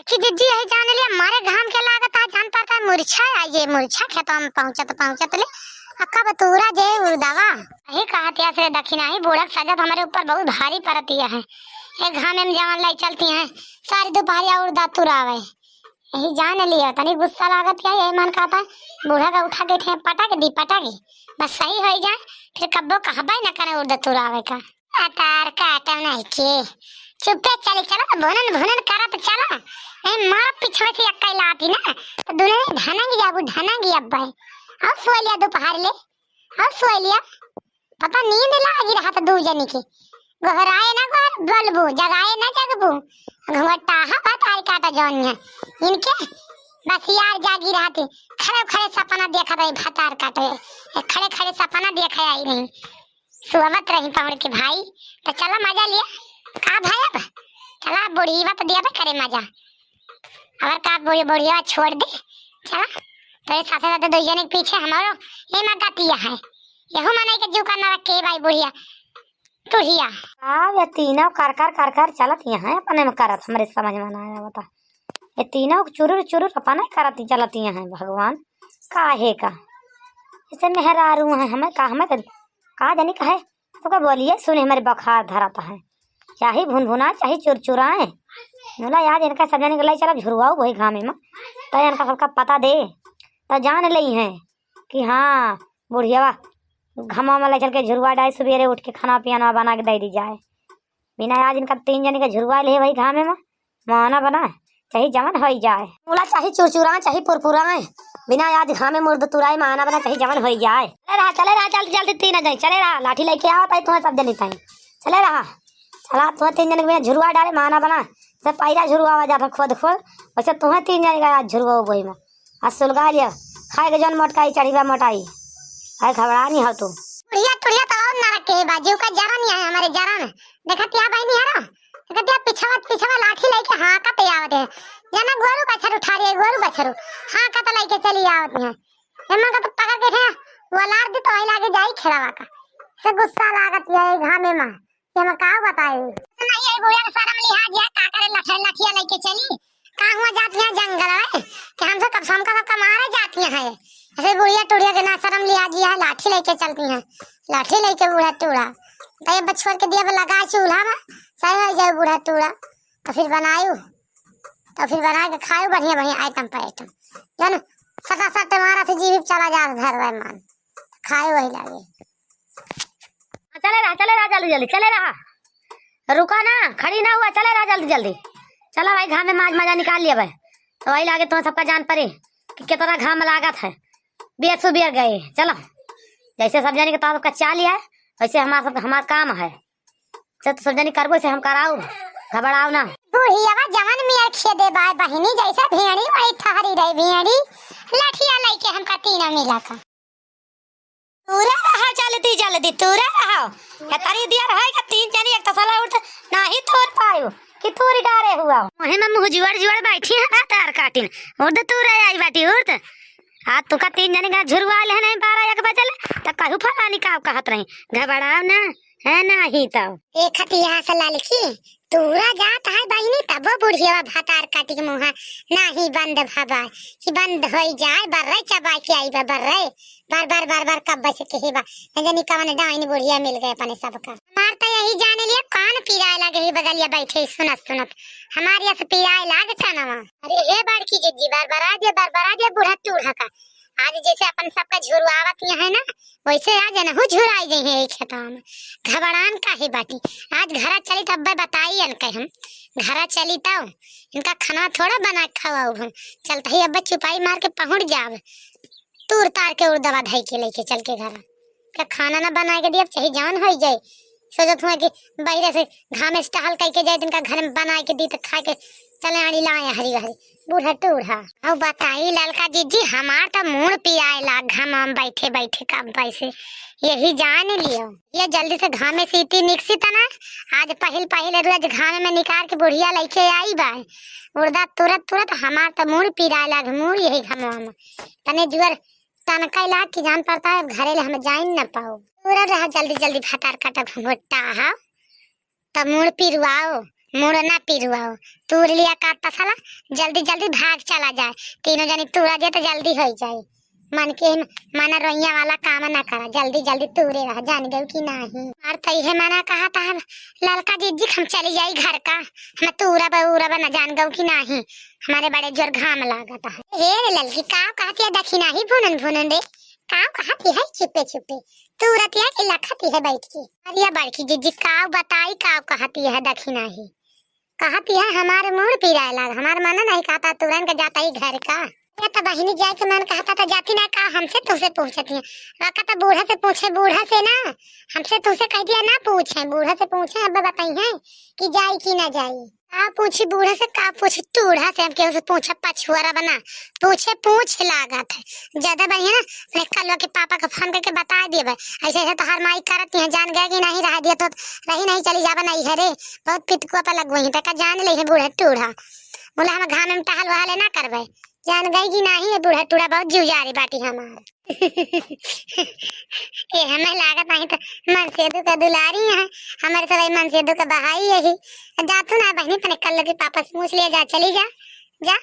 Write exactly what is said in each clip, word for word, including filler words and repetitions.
कि जिज्जी यही जान लिया, मारे घाम के लागत है, जान पड़ता है मुरछा आई, ये मुरछा खेतवा में पहुँचत पहुँचत ले, आ कब तूरा जे उड़दवा। यही कहत या से दखिनाही बूढ़ा के सजत हमरे ऊपर बहुत भारी परत या है। ये घामे में जवन लाई चलती हैं, सारी दुपहरिया उड़दा तुरावे। यही जान लिया, तनी गुस्सा लागत या, यही मन कहता है बूढ़ा का उठा के ठे पटक दी, पटक दी, बस सही होई जाए, फिर कब्बो कहबे न करे उड़दा तुरावे का। भतार काटब नहीं के, चुप्पे चली चला, भुनन भुनन करत चला। ए, मार पिछवे से एक्का लाती ना, तो दुनो ढनंग जाबू, ढनंग अब्बे। और सोई लिया दोपहर ले, और सोई लिया। पता नींद लागी रहत दू जनी के। गोहराए ना गोहर बोलबू, जगाए ना जगबू। घुंघटाहा भतार काटा जौन है। इनके बस यार जागी रहती, खड़े खड़े सपना देखत रही भतार काटे। ए, खड़े खड़े सपना देखे आई रही। सुअवत रही पहुड़ के भाई, तो चला मजा लिया। का भाई अब? चला बुढ़ीवा तो दिया करे मजा। अगर का बुढ़ी-, बुढ़िया छोड़ दे, चला। तेरे साथे साथे दो जने के पीछे हमारो ये मगतिया है। यहू मनाई के जू का ना रखे भाई बुढ़िया। टुहिया। आ, ये तीनों कर कर कर कर चलत यहाँ अपने में करत, हमरे समझ में ना आया बता। ये तीनों चुरुर चुरुर अपने करत चलत यहाँ भगवान। काहे का? इसे मेहरारू हैं, हमें का, हमें तो का जानी काहे, तो का बोलिए सुने हमारे बखार धरत है, चाहे भुनभुनाए, चाहे चुरचुराए। बोला यार इनका सब जने के लाई चला झुरवाऊ वही घामे में, तो इनका सबका पता दे, तो जान लेई हैं कि हाँ, बुढ़ियावा घामा में ले चल के झुरवा डाए, सुबेरे उठ के खाना पियाना बना के दे दी जाए। बिना आज इनका तीन जने के झुरवा ले वही घामे में, माना बना, चाहे जवन होई जाए। मुला चाहे चुरचुराए, चाहे पुरपुराए, बिना आज घामे मुर्द तुराए, माना बना, चाहे जवन होई जाए। चले रहा, चले रहा, जल्दी, जल्दी तीन जने, चले रहा, लाठी लेके आओ, ताई तुम्हें सब जनी ताई। चले रहा, चला तुम्हें तीन जने के बिना झुरवा डाले, माना बना, सब पैरा झुरवा जाता खोद खोद, वैसे तुम्हें तीन जने का आज झुरवा बोई में। आ सुलगा लिया, खाए के जौन मोटकाई चढ़ी बा मोटाई। अरे घबरा नहीं हो तू। बुढ़िया टुढ़िया तो और नरक के बा, जीव का जरा नहीं है हमारे जरा में। देखत या भाई नहीं हरा, देखत या पिछवा पिछवा लाठी लेके हाँकत आवत है। जाना गोरू बछरू उठा रही है, गोरू बछरू हाँकत लेके चली आवत है। एमा का तो पकड़ के थे, वो लार दी तो वही लागे जाई खेड़ावा का। से गुस्सा लागत है घामे में। ये हम का बताई? नहीं, ये बुढ़िया के शर्म लिहाज है, का करे लठे लठिया लेके चली? का हुआ जाती है जंगल में कि हमसे कब हमका सबका मारे जाती है। ऐसे बुढ़िया टुढ़िया के ना शर्म लिहाज है, लाठी लेके चलती है, लाठी लेके बूढ़ा टूढ़ा। तो ये बस छोड़ के दिया लगा चूल्हा में, सही हो जाए बूढ़ा टूढ़ा। तो फिर बनायू, तो फिर बना के खायू बढ़िया बढ़िया आइटम पर आइटम। जान सटा सट मारा थे जीभ चला जा धरवाए मान, खाए वही लागे। चले रहा, चले रहा, जल्दी, जल्दी, चले रहा। रुका ना, खड़ी ना हुआ, चले रहा, जल्दी, जल्दी। चला भाई, घाम में माज मजा निकाल लिया भाई। तो वही लागे तुम्हें सबका जान परे कि कितना घाम लागत है। बियर सु बियर गए, चला। जैसे सब जने के तो सबका चाल लिया है, वैसे हमारा सब, हमारा काम है। चल, तो सब जने करबो से हम कराऊ, घबराओ ना। बुढ़ियावा जवन मियर खेदे बाय बहिनी, जैसे भेड़ी वही ठहरी रही भेड़ी। लठिया लेके हमका तीनों मिला का। तूरे रहा जल्दी जल्दी, तूरे रहा। एतरी दियर है कि तीन जनी एक तसला उठ नाही तोड़ पायो कि तूरी डारे हुआ। वही में मुँह जुआड़ जुआड़ बैठी है ना तार काटिन। उर्द तूरे आई बाटी उर्द। आ तुका तीन जनी का झुरवा ले नहीं बारह एक बजे ले, तो कहू फलानी का कहत रही। घबराओ ना, है ना ही तो। एक हथिया से ललकी, तूरा जात है बहिनी, तबो बुढ़िया भातार काटी के मुँह नाही बंद भबा, कि बंद होई जाए, बर्रे चबाई के आई बा, बर्रे, बर बर बर बर कब से कहे बा, न जानी कवन डाइन बुढ़िया मिल गए अपने सबका। हमार तो यही जाने लिए कान पिराए लगे ही बगलिया बैठे सुनत सुनत, हमार यस पिराए लाग कनवा। अरे हे बड़की जिज्जी, बरबरा जे, बरबरा जे बूढ़ा टूढ़ा का, आज जैसे अपन सबका झुरवावत यहाँ है ना, वैसे आज एनहू झुराई जइहे एक खेतवा में। घबरान काहे बाटी? आज घरा चली तब बताई इनके हम। घरा चली तब इनका खाना थोड़ा बना के खवाऊ हम। चलत ही अब चुपाई मार के पहुँच जाब। तूर तार के उर्दवा धई के लेके चल के घरा। का खाना ना बना के दिया, चाहे जवन होई जाए। सोचत हुआ कि बहिरे से घामे से टहल कई के जाए, इनका घर में बना के दी तो खा के चले आड़ी लाए हरी हरी। बूढ़ा टूढ़ा। अब बताई ललका जीजी, हमार तो मूड़ पिराए लाग घाम में बैठे बैठे कब से। यही जान लियो, ये जल्दी से घामे से इतनी निकसी तना। आज पहिल पहिल रोज घामे में निकाल के बुढ़िया लेके आई बा। उर्दा तुरत तुरत हमार तो मूड़ पिराए लाग, मूड़ यही घाम में। तने जुअर तनका लाग कि जान पड़ता है, अब घरे ले हम जाइन न पाओ। पूरा रहा जल्दी जल्दी भतार काटा घुंघटा हा। तब मूड़ पिरवाओ, मुड़ ना पिरवाओ, तूर लिया काट तसला, जल्दी जल्दी भाग चला जाए, तीनों जनी तूरा जे तो जल्दी होइ जाए। मन के ही माना रोइया वाला काम ना करा, जल्दी जल्दी तूरे रहा, जान गयो कि नाही। और तो इहे मना कहा था हम ललका जिज्जी, हम चली जाई घर का, हम तूरा बा उरा बा ना, जान गयो कि नाही, हमारे बड़े जोर घाम लागत है। हे रे ललकी, काव कहती है दखिनाही भुनन भुनन रे, काव कहती है चुपे चुपे, तूरती है कि लखती है बैठ के। अरे बड़की जिज्जी, काव बताई, काव कहती है दखिनाही, कहती है हमारे मूड़ पिराए लाग, हमार मन नहीं कहता तुरंत के जाता ही घर का। या तो बहिनी जाए के मन कहता तो जाती ना का, हमसे तुमसे पूछती है। वका तो बूढ़ा से पूछे, बूढ़ा से ना, हमसे तुमसे कह दिया ना पूछे, बूढ़ा से पूछे, अब बताई है कि जाई कि ना जाई। का पूछी बूढ़ा से, का पूछी टूढ़ा से, हम केहू से पूछे पछुआरा बना, पूछे पूछ लागत है। ज्यादा बढ़िया ना अपने कलवा के पापा का फोन करके बता दिए भाई, ऐसे ऐसे तोहार माई करत नहीं है, जान गए कि नहीं रह दिया तो रही नहीं, चली जाबा नहीं है रे, बहुत पितकुआ पे लगवई है, तका जान ले है बूढ़ा टूढ़ा। बोला हम घाम में टहल वहले ना करबे, जान गई कि नाही, ये बूढ़ा टूढ़ा बहुत जुजारी बाटी हमार। ये हमें लागत नहीं तो मनसेदू का दुलारी है, हमारे सब मनसेदू का बहाई यही। जातू ना बहनी पने कल की पापा से पूछ लिया जा, चली जा, जा,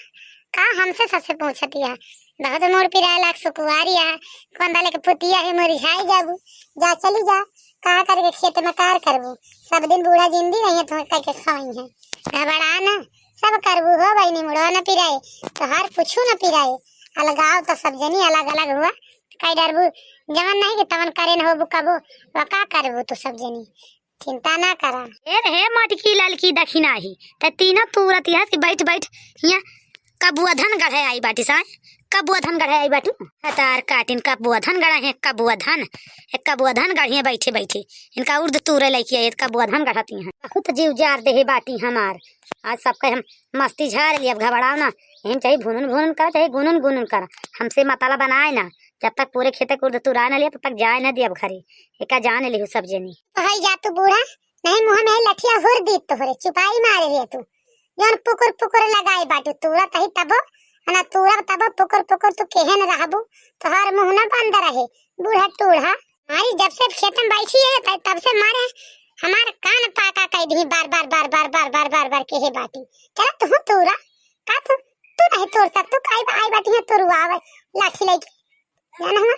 का हमसे सबसे पूछती है, बहुत मोर पिराए लाग सुकुआरी है, कौन डाले के पुतिया है मुरझाई जाबू, जा चली जा, का करके खेत में कार करबू, सब दिन बूढ़ा जिंदी रही है, तुम्हें करके खवाई है, घबरा ना, सब करबू हो बहिनी, मुड़ो न पिराए, तोहार कुछु न पिराए। अलगाव तो सब जनी अलग अलग हुआ, कई डरबू, जवन नहीं कि तवन करे न होबू कबो, वा का करबू तू सब जनी, चिंता ना करा। ए रे मटकी ललकी दखिनाही, त तीनों तूरत यहाँ से बैठ बैठ यहाँ कबुआ धन गढ़े आई बाटी साय, कबुआ धन गढ़े आई बाटू। तार काटिन कबुआ धन गढ़ा है, कबुआ धन, ए कबुआ धन गढ़िया बैठे बैठे, इनका उर्द तूरे लइकी है, कबुआ धन गढ़ती हैं। बहुत जीव जार देहे बाटी हमार, आज सबके हम मस्ती झार लिया, अब घबराओ ना, यही चाहे भुनुन भुनुन करा, चाहे गुनुन गुनुन करा, हमसे मतला बनाए ना, जब तक पूरे खेते कुर्द तुराए ना लिया, तब तक जाए ना दिया अब घरे, एका जान लिहू सब जनी। भाई जा तू बूढ़ा, नहीं मुँह में लठिया हुर दी तोहरे, चुपाई मारे रे तू, जौन पुकुर पुकुर लगाए बाटू, तूरा तही तबो, ना तूरा तबो पुकुर पुकुर तू केहन रहबू, तोहार मुँह ना बंद रहे, बूढ़ा टूढ़ा। हमारी जब से खेत में बैठी है, त-, तब से मारे हमार कान पाका कह दी, बार बार बार बार बार बार बार बार के हे बाटी। चला तू तूरा, का तू, तू नहीं तोड़ सक, तू काई बा-, आई बाटी है तोड़वावे, लाठी लेके। जाना हुआ?